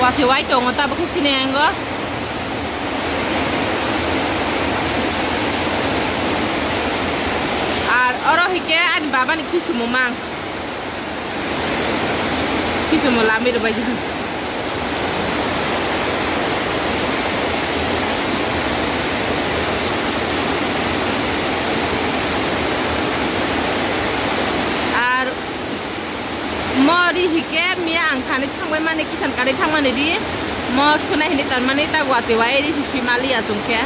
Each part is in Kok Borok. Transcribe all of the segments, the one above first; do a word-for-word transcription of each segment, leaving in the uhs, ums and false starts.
Ati wai tongo tabuk khe sini ango. Ar oro hike ani baba ni kisumu mang. Kisumu lami rwbai. Ar Mori hike miya ang thani thangbai mani kisan kari thangmani di. Mo sunai hini tanmani ta gwati wai ri sui mali achung khe.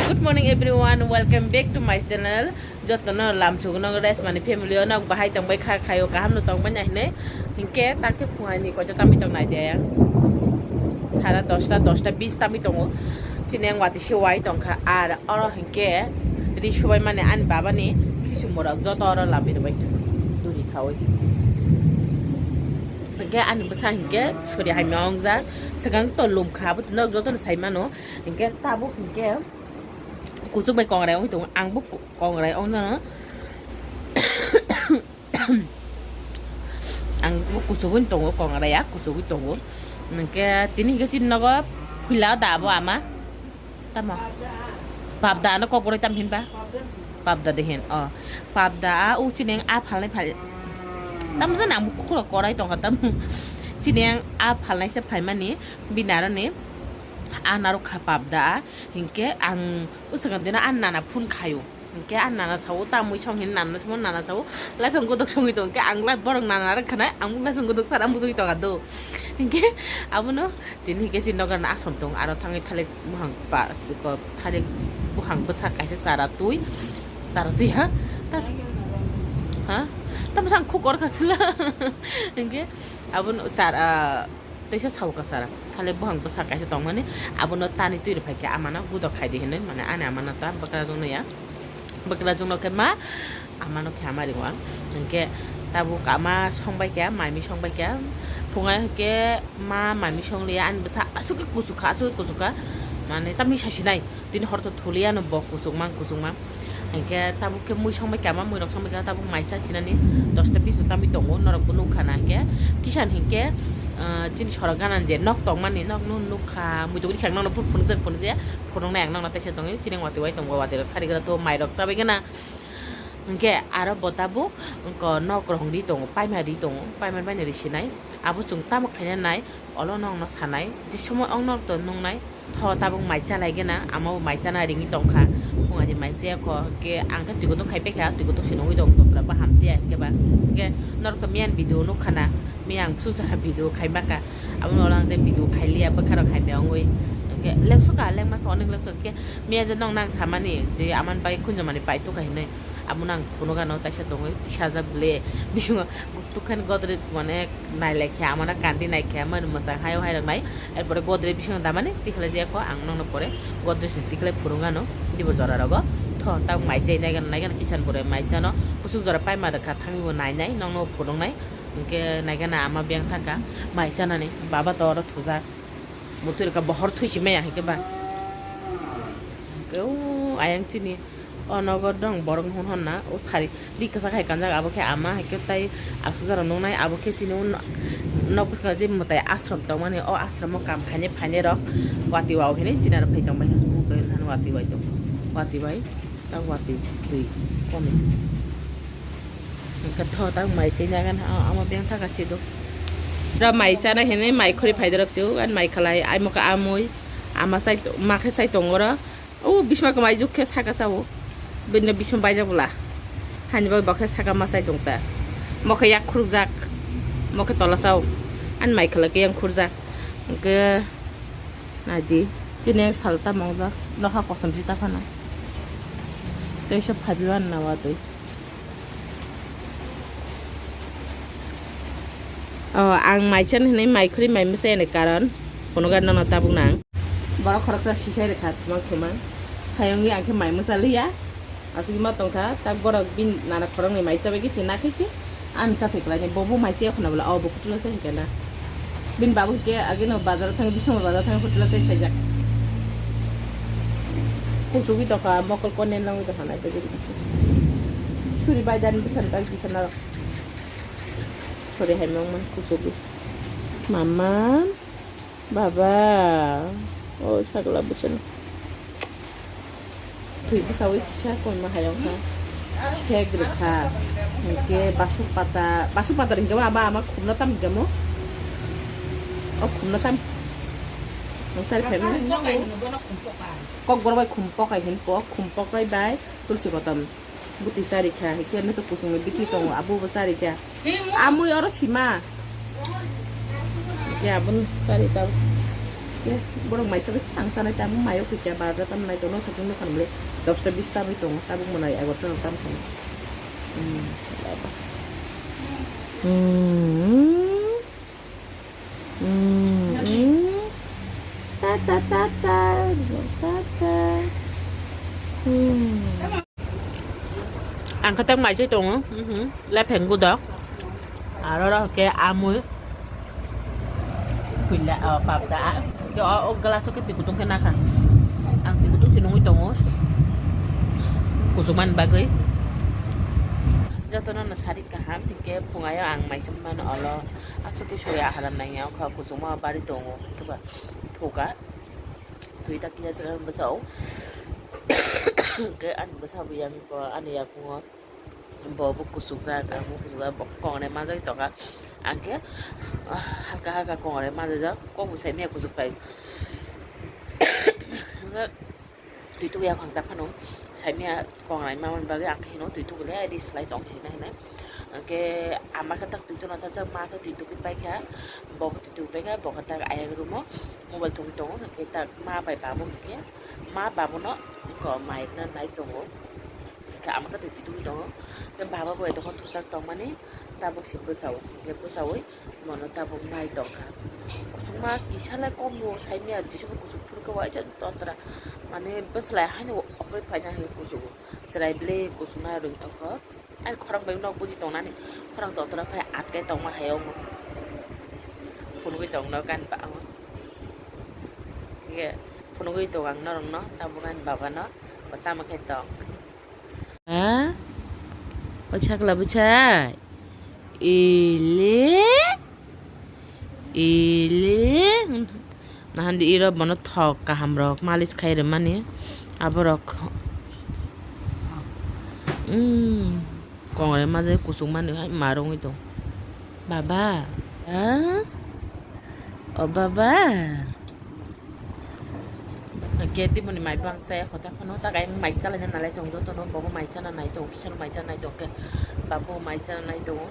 Good morning everyone, welcome back to my channel. Jotono lamsugno rest mani family o nok bahai tongbai kha khayo kaham no tongbai na hinui. Hinkhe takhe phungai ni koito tambi tong nai de. Sara dosta, dosta bis tambi tongo. Chini ang wati se wai tongkha. Ar oro hinkhe ri subai mani ani baba ni khisumorok joto oro lambi rwbai duri khaui. Hinkhe ani bwsa hinkhe sori hamya wngjak. Swkang to lumkha abo nok jotono sai mano. Hinkhe tabuk hinkhe kuchuk bai kongrai wngwi tongo. Ang bo kongrai wngjano. Ang bo kuchugwi tongo, kongrai ya kuchugwi tongo. Hinkhe tini hinkhe chini nogo phuila da abo ama. Tamo? Papda ano kokboroi tam hinba? Papda de hin. Oh. Papda a u chini a phalnai phal. Tamo jani ang bo kukhuro korai tongkha tamo. Chini ang a phalnai se phaimani bini aroni a narwk kha papda a. Hinkhe ang usukha dina a nana phone khaio. Hinkhe a nana sao, ta mui song hin nana sao, nana sao, laifang godok songwi tong. Hinkhe ang lai borok nana rwkha na, ang laifang godok sara mujungwi tongkha do. Hinkhe abono tini hinkhe chini nogo rwna asom tong, aro thangwi thalik buphang ba, siko thalik buphang bwsa kaisa chara twi, chara twi ha, ta, ha? Tamo sang khuk orkha sila. Hinkhe abono chara, Teisa sao kasara. Thale buphang bwsa kaisa tongmani, abono tani twi rwphai khe amano gudok khai di hinwi, mane ani amano ta bwkrajwkno ya. Bwkrajwkno khe ma amano khe ama ringo ang. Hinkhe tabuk ama songbai kha, mami songbai kha. Phunga hinkhe ma mami songliya, ani bwsa aswk khe kuchuk kha, aswk khe kuchuk kha. Mane tamni sasinai. Tini hor to thuliya no bo kuchukma kuchukma. Hinkhe tabuk khe mui songbai kha, ama mui rok songbai kha, tabuk mai cha sinani dosta bish bo tamwi tongo, norok bo nukha na hinkhe. Kisan hinkhe, ah, chini sorok gana je nok tongmani, nok no nukha, mui tongri khang nokno phunukjak phunukjak, phunuknai ang nokno teisa tongwi, chini watwi wai tongo, watwi rok sari gra to mai rok chabai gana. Hinkhe aro bo tabuk, wngkha nok rong ri tongo, paima ri tongo, paima bai ri sinai, abo chwng tamo khaina nai, olo nokno sanai, je somo ong norok to nuknai. Tho tabuk mai cha lai gana, amo bo mai chana ringwi tongkha. Phunga ni mai chaya kho, hinkhe ang khe twi kotor khai paikha, twi kotor se nungwi tong, totra bo hamtiya hinkhe ba. Hinkhe norok to miyani video nukha na, miya ang bwswk jora video khai maka. Abo no lang tei video khai liya, bwkha rok hai maya wngwi. Hinkhe lekso ka, lengma khe onek lekso, hinkhe miya je nong nang samani, je amani bai khunjamani pai tukha hinwi. Amo nang phunuk ano taisa tongwi tisajak ble, bisingo tukhan godrej mane. Nai lai khe amano kandi nai khe amani mwchang hayo hai rok nai. Erpore godrej bisingo damani tikhlai jaya kho ang nokno pore godrej ni tikhlai phurung ano dibo jora rogo. Tho tak mai chai nai gana nai gana kisan pore mai chano kusuk jora paima rwkha thangwi bo nai nai nokno phurung nai. Hinkhe nai gana ama beng thangkha mai chanani baba to oro thujak. Mutwi rwkha bohor thwi si maya hinkhe ba. Hinkhe o ayang chini. O nogo dong borok hwn hwn na o sari ri kwchak hai kanjak abo khe ama hai khe tai aswk jora nuknai abo khe chini o nok bwskango je mwtai ashram tongmani o ashramo kam khainai phainai rok watwi wao hinwi chini aro phai tongbai kha watwi bai tong watwi bai ta watwi twi komi hinkhe tho ta mai chai nai gana amo beng thaka sido. Ro mai chana hinwi mai khori phai dorop se o ani mai khalai ai mokhe amui ama chai ma khe chai tongoro. O bisma kwmai juk khe saka chao. Bini bisma baijak bwla. Hani bagwi bo khe saka ma chai tong ta. Mo khe yak khurjak. Mo khe tola chao. Ani mai khala khe yang khurjak. Hwnkhe nai di. Tini sal ta mongjak. Nokha kosom si ta phano. Tei se phabi wan na wa twi. O, ang mai chan hinwi mai khuri mai mwsai ani karon. Phunukha nono tabuk nang. Borok khoroksa sisai rwkha thumang thumang. Thayungwi ang khe mai mwsa liya. Aswk ma tongkha, tak borok bini nana khoroknwi mai chabai khe se nakhe se. Ani cha phai kwlaini, bo bo mai chaya khuna bwla, o bo hotel o se hinkhe na. Bini babu hinkhe ageno bazar o thangwi, bisingo bazar o thangwi hotel o se khaijak. Kuchugwi tongkha, mokol konne nangwi tongkha naitugwi bisi. Suri bai dani bwsani bai bisa narwk. Sori hai mangman kusugo. Mama, baba, o sagla buchano. Twi bwsawi kisa koima hai wngkha. Sek rwkha. Hinkhe basuk pata, basuk pata hinkhe aba ama khumna tam hinkhe mo. O khumna tam. Ang sari khai mani. Kok borok bai khum pokai hin po, khum pokai bai tulsi kotom. Buti sari kha, hinkhe eno to kuchung ni biti tongo, abo bo sari kha. Amui oro sima. Hinkhe aboni sari ta. Hinkhe borok maisa bai thang sanai ta, amo mayo kikya barda tam nai tono, kuchung no khanle dosta bista bai tongo, tabuk mwnai egarta tam tongo. Hmm. Hmm. Mm, mm. Ta, ta, ta, ta. Ta, ta. Hmm. Ang khe tak mai se tongo. Mhm. Lepheng gudok. Aro ro khe amui. Puila, oh, papda. Khe o, o glass o khe twi kutung khe nakha. Ang twi kutung se nungui tongo. Kuchukmani bagwi. Jotono no sari kaham, hinkhe phungaio ang maisa mano olo. Aswk khe soya haram nangya wngkha, kuchukma bari tongo, hinkhe ba thuka. Twi ta kisa swkang bwsao. Hinkhe ani bwsa bo yang ko ani yakungo. Bo bo kuchukjak, ang bo kuchukjak, bo kongrai manjagwi tongkha. Ang khe, ah, halka halka kongrai manjajak, kok bo saimanya kuchuk pai. Twi tuku yaphang ta phano saimanya kongrai mamani bagwi ang khe hino twi tuku le ri slai tong sina hinwi. Ang khe ama khe tak twi tukna thajak, ma khe twi tukui paikha, bo bo twi tukui paikha, bo khe tak ayang room o mobile thungui tongo, hwnkhe tak ma bai babu hwnkhe ma babuno oko mai rwna nai tongo. Hwnkhe ama khe twi tukui tongo, hwnkhe baba bo edokhor thujak tongmani tabuk se bwsao, hwnkhe bwsaui. Bono tabuk nai tongkha. Kuchukma kisa lai kom bo saimanya, jisubo kuchuk phuru khe waisa totra. Mane bwswlai haino okhoroi phaina hai kuchugo. Chwrai ble kuchukna rwng tongkha. Ani khorang bai nok buji tongnani. Khorang totra phai atkai tongma hai omo. Phunugui tongno gan ba omo. Ye phunugui tong ang norokno tabuk ani babano. Bo tamo khe tong. Ha? O chakla bwchai? Ele? Ele? Nahandi iro bono thok kaham rok malis khai rwmani. Aborok. Mm. Kongre majai kuchuk mani hai ma rwngwi tong. Baba. Ha? O baba. Khe tiboni mai bang chaya kho ta phano, ta khe mai chalaina nalai tong jotono, bobo mai chana nai tong, kisano mai chana nai tong khe, babo mai chana nai tongo,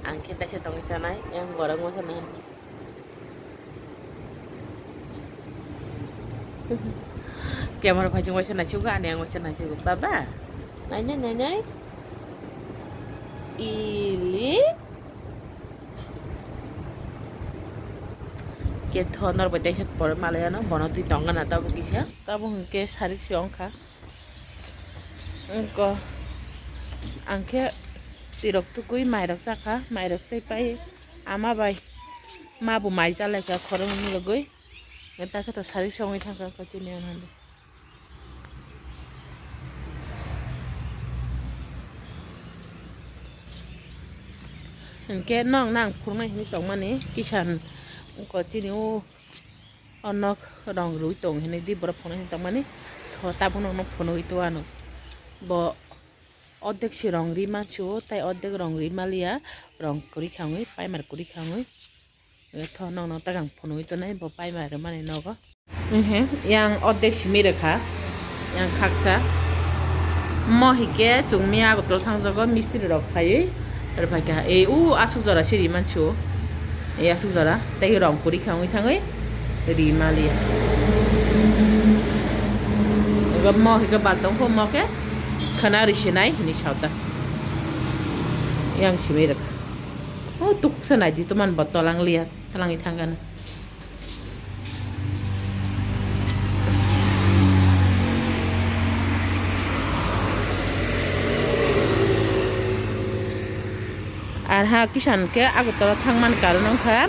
ang khe taisa tongwi chanai, yang borok mosa nai. Camera phai chwng waisa nai chugo, ani ang waisa nai chugo, baba, nai nai nai nai, ili. Khe tho norok bai teisa pore malai ano, bono twi tong gana tabuk kisa. Tabuk hwnkhe sarik se wngkha. Wngkha. Ang khe twi rok tukui mai rok chakha, mai rok chai pai ama bai ma bo mai cha lai kha khoroknwi nugui. Takhe to sarik se wngwi thangkha chini ano. Hinkhe nok nang phunuknai hinwi tongmani kisan wngkha chini o, o nok rong rwui tong hinwi di borok phunuknai hinwi tongmani. Tho tabuk nokno phunugwi tongwano bo. Ordek se rong ri mansu, tai ordek rong ri maliya, rong kwrwi kha wngwi, primer kwrwi kha wngwi. Tho nokno takang phunugwi tonai bo primer rwmani nogo. Ehe, yang ordek simi rwkha, yang khaksa. Mo hike chwngni Agartala thangjago mistri rok phaiwi, rwphaikha. Ei u aswk jora se ri mansu. Ei aswk jora, tei rong kwrwi kha wngwi thangwi ri maliya. Ego mo hike ba tongkho mo khe khana ri sinai hini sauta. Yang simi rwkha. O tuksa naidi toman bo tolang liya, talangwi thangkha na. Ar ha kisan khe Agartala thangmani karon wngkha.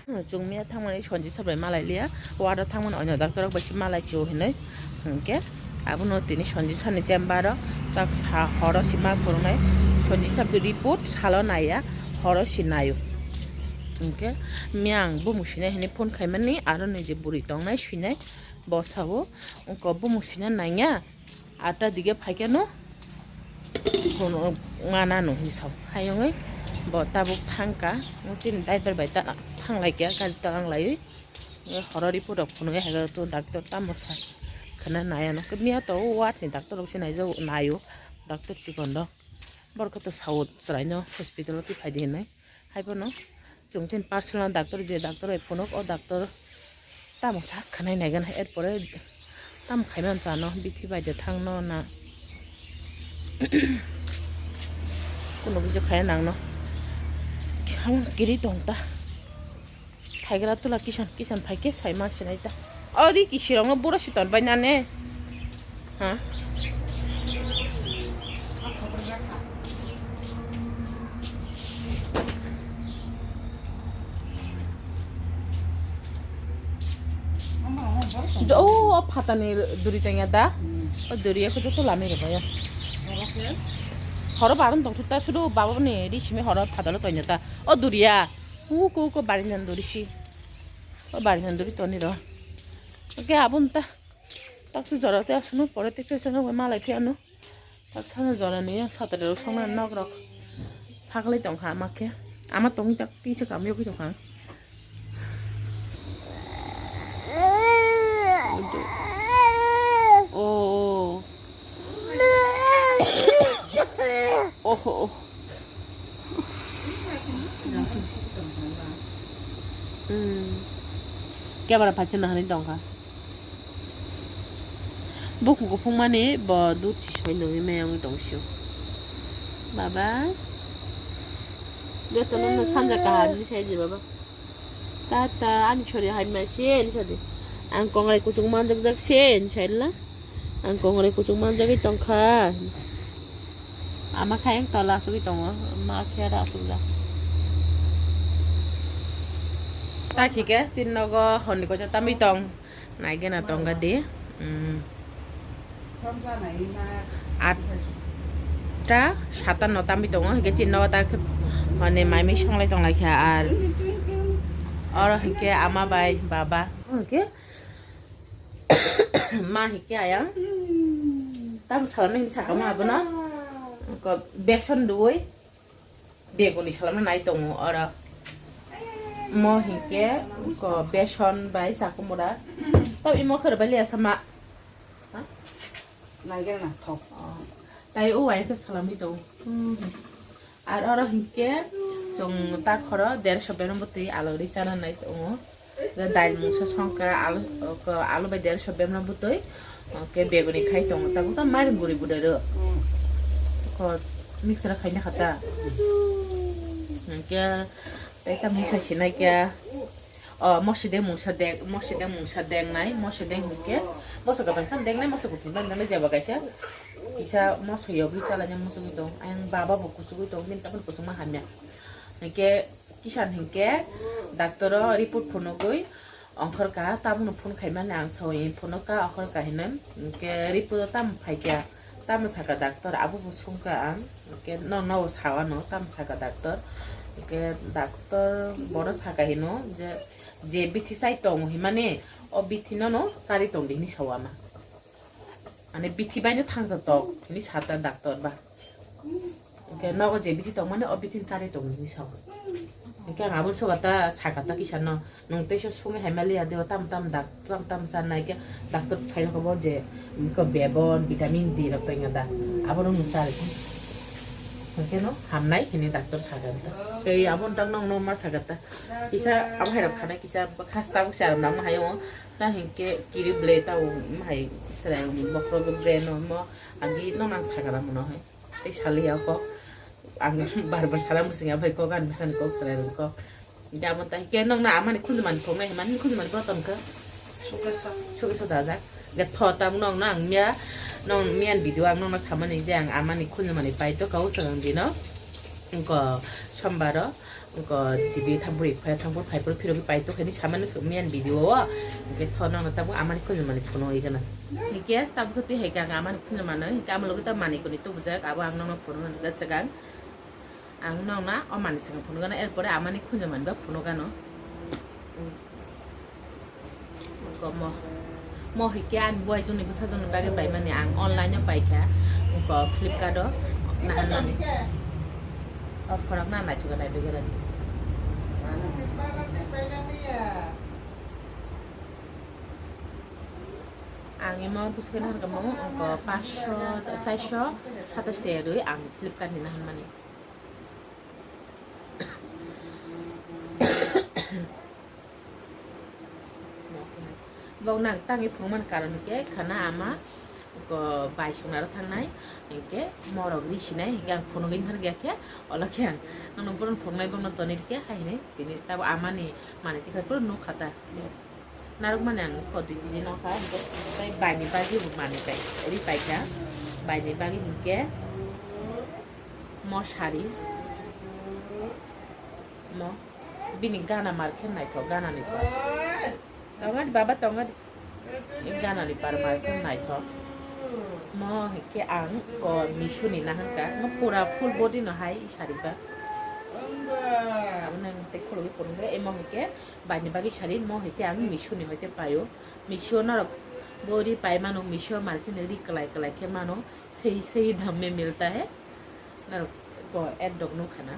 Chwngmiya thangmani Sanjit sir bai malai liya, ward o thangmani onyo doctor rok bai se malai sio hinwi. Hinkhe abono tini Sanjit sir ni chamber o tak sa horo sima phwrwngnai. Sanjit sir report salo naiya, Horo sinayo. Hwnkhe miyang bumung sinai hinwi phone khaimani, aro nini je bwrwi tongnai sinai, bo sao, wngkha bumung sina nangya, atta dige phaikhe no, phone nganano hinwi sao. Hayungwi bo tabuk thangkha, chini diaper bai ta thanglaikha, gari ta langlaiwi. Horo report rok phunugwi hai to doctor tamo sa khna naiya no. Miya to ward ni doctor rok se naijao, naio, doctor chikon rok. Borok to sao chwraino hospital o twi phaidi hinwi. Haiphano chwng chini personal doctor, je doctor bai phunuk, o doctor tamo sak khanai naigan, erpore tamo khaimani chano bithi bai de thangno na kuno kisa khaya nangno. Kiri tong ta. Thaigra tula kisan kisan phaikhe sai ma sinai ta. O ri kisirokno buro si tonbai nane. Ha? O, o phatani duri tongya da? O duri ekho joto lami rwbaio. Horo baron tongthok ta, sudu babani ri simi horo phatalo tongya ta. O duriya. Uko uko bari nanduri si. O bari nanduri toni ro. Oke abun ta. Tak tu jora te asunu pore te kesa no malai phi anu. Tak sana jora ni yang satare ro songna nok rok. Phaklai tong kha ama khe. Ama tong tak ti se kam yogwi tong kha. O. Oho. Hmm. Kebara phachi nahani tongkha. Bukung kuphung mani bo dut si soi nungwi meyang tong sio. Baba. Jotono no sanja kaham ni sai je baba. Tata, ani chori hai ma se, ni sadi. Ang kongrai kuchuk manjak jak se, ni sai la. Ang kongrai kuchuk manjagwi tongkha. Ama kha yang tola asugwi tongo, ma khe ra asuk jak. Ta khike, chin nogo honni kocha tamwi tong. Naigena tongga di. Hmm. Atta, sata no tambi tongo, hingke chinno ta khe, mane, maimi songlai tonglaikha ar oro hingke ama bai baba. Hingke ma hingke ayang tang salano hingke sakamo abono ko beson dui. Beguni salamna nai tongo oro. Mo hinkhe ko beson bai chakumura. Tei imo khwrwbai liya sama. Ha? Naigena thok. Oh. Tai o wai khe salamwi tongo. Hmm. Ar oro hinkhe chwng ta khoro dersho beno bwtwi alogri chana nai tongo. Dail mungsa songkha, alu, ko alu bai dersho bemna bwtwi, ke beguni khai tongo, tabuk ta mairum guri budai rw. Ko mixer khai na kha ta. Hingke tei ta mungsa sinai khe, o mosi de mungsa dek, mosi de mungsa dek nai, mosi de hingke moso kwthang khan dek nai, moso kuphur khan dek nai, jeba kaisa kisa moso yogwi chalai nai muchungwi tong. Ayang baba bo kuchugwi tong, bini tabuk kuchukma hamya. Hingke kisan hingke doctor o report phunugwi ongkhorka, tabukno phone khaimani ang sawi phunukka ongkhorka hinwi. Hingke report o tamo phaikha, tamo saka doctor, abo bo sungkha ang. Hingke no, no sawano tamo saka doctor. Hingke doctor bono saka hino je, je bithi chai tongo hinmani, o bithi nono chari tongdi hinwi sawo ama. Ani bithi baino thangsa tok hinwi sata doctor ba. Hingke nogo je bithi tongmani o bithi ni chari tong hinwi sao. Hingke ang aboni soba ta saka ta kisa no, nwng teisa sungwi hai maliya deo tam tam dak-, tam tam cha nai khe doctor sai rokbo je ko bebon vitamin D rok tongya da. Abono nwng chari khe. Hingke no hamnai hinwi doctor saka ta. Tei aboni tak nwng no ma saka ta. Kisa abo hai rok khanai kisa khas tabuk se aram nang hai o. Ta hingke kiri ble ta o hai chwrai bokhorok ble no mo agi no nang saka da mono hai. Tei saliya kok. Ang bar bar sala mwswngya bai kok, ang bwsani kok chwrai rwni kok. Hingke abo ta hingke nokna amani khunjumani phunuknai, himani khunjumani bo tongkha. Sukeso. Sukeso dajak. Hingke tho tam nokna ang miya, nok miyan video ang nokna samani je ang amani khunjumani pai to kau chwng dino. Wngko sombaro, wngko jibi thampui phai, thampui phai phuru phirogwi pai to khaini samani suk miyan video o. Hingke tho nokna tabuk amani khunjumani phunukgwi gana. Hingke tabuk twi hai khe ang amani khunjumano, hingke amo logi ta manwi kwnwi tubujak, abo ang nokno phunukna rwkha swkang. Ang nokna o manwi swkang phunukgano, erpore amani khunjamani ba phunukgano. Ko mo, mo hwnkhe ani buai joni bwsa joni bagwi paimani ang online o paikha, ko Flipkart o naharmani. O khorokna naithok nai begera. Ang imo bwswkhe naharkha mo, ko paanch sho, char sho satais taka rwi ang Flipkart ni naharmani. Bok nang tangwi phunukmani karon hwnkhe khana ama ko bai songna rw thangnai, hwnkhe morok ri sinai, hwnkhe ang phunugwi tharkha khe, olo khe ang nono bono phunuknai, bono tonwi rwkhe hai hinwi tini tabo amani manwi tikha phuru nukha ta. Narwkmani ang kho dui tini nokha, hwnkhe tei baini bagwi bo manwi pai, ri paikha, baini bagwi hwnkhe mo sari, mo bini gana mar khe naithok, gana ni par. Tongadi baba, tongadi. Gana ni par mar khe naithok. Mo hwnkhe ang ko Meesho ni naharkha, mo pura full body no hai sari ba. Abo nang tei khulugwi phunukgwi, emo hwnkhe baini bagwi sari, mo hwnkhe ang Meesho ni hoite paio. Meesho norok bo ri pai mano, Meesho market ni ri kwlai kwlai khe mano, sei sei dam mein milta hai. Norok ko ad dok nukha na.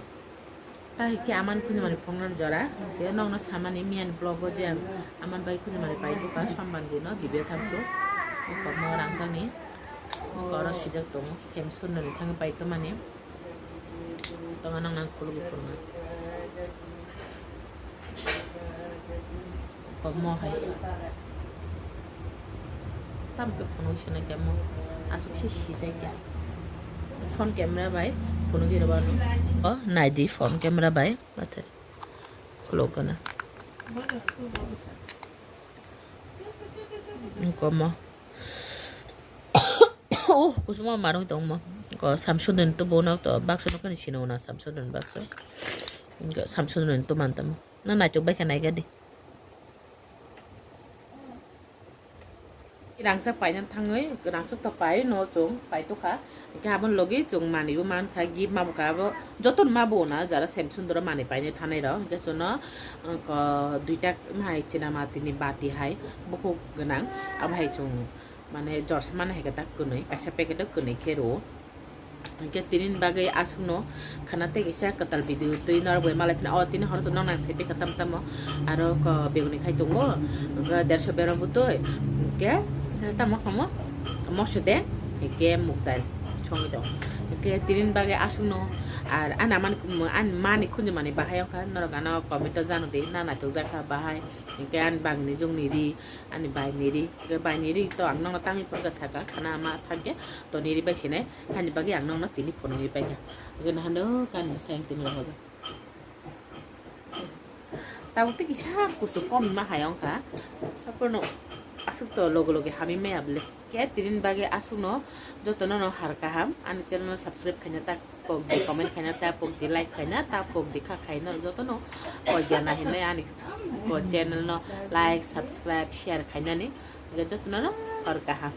Ta hwnkhe amani khunjamani phunuknani jora, hwnkhe nokno samani miyani vlog o je ang amani bai khunjamani pai bwkha sombandi no gibia thamkhu. Eko mo rangchakni eko oro swijak tongo, sem surnani thangwi pai tongmani. Tongo nang nang khulugwi phunuknai. Komo hai. Tam khe phunuk sinai khe mo. Aswk se sijai khe. Phone camera bai phunugwi rwbano. O naidi phone camera bai. Bathai. Khuluk gana. Komo. Oh, kusuma marung tongmo. Ko Samsudin to bono to bakso no kani sino na Samsudin bakso. Ko Samsudin to mantamo. Na naitok bai kha nai gadi. Rangchak paina thangwi, rangchak to pai no chwng pai to kha. Hwnkhe aboni logi chwng manwi bo man kha, gift ma bo kha abo. Joto ma bo na jara Samsudin ro manwi paina thanai rok. Hwnkhe chwngno, ko duita hai china mati ni bati hai bukhuk gwnang. Abo hai chwng mane jorsa mani hai khe ta kwnwi, kaisa packet o kwnwi khe rwo. Hwnkhe tini bagwi aswkno khana tei kaisa kwtal video twi norok bai malai phano, o tini horo to nong nang sai phaikha tamo tamo, aro ko beguni khai tongo, hwnkhe derso berong bwtwi, hwnkhe tamo khamu moso de, hwnkhe mukdal songwi tongo. Hwnkhe tini bagwi aswkno, ar ani mani, ani mani khunju mani bahai wngkha, norok ano comment o jano di, na naitok jak kha bahai, hwnkhe ani bagwi ni jongni ri. Ani bai ni ri, hwnkhe bai ni ri to ang nokno tangwi phunukha saka, khana ama thangkhe to ni ri bai sinai, hani bagwi ang nokno tini phunugwi paikha. Hwnkhe nahano kani bwsai ang tini rohorkha. Tabuk tei kisa kuchuk kom ma hai wngkha. Haphano aswk to loge loge hamwi maya bwle. Khe tini bagwi aswkno jotono no har kaham, ani channel no subscribe khaina ta pok di, comment khaina ta pok di, like khaina ta pok di, kha khaina jotono pok di na hinwi ani ko channel no like, subscribe, share khainani jotono no hor kaham.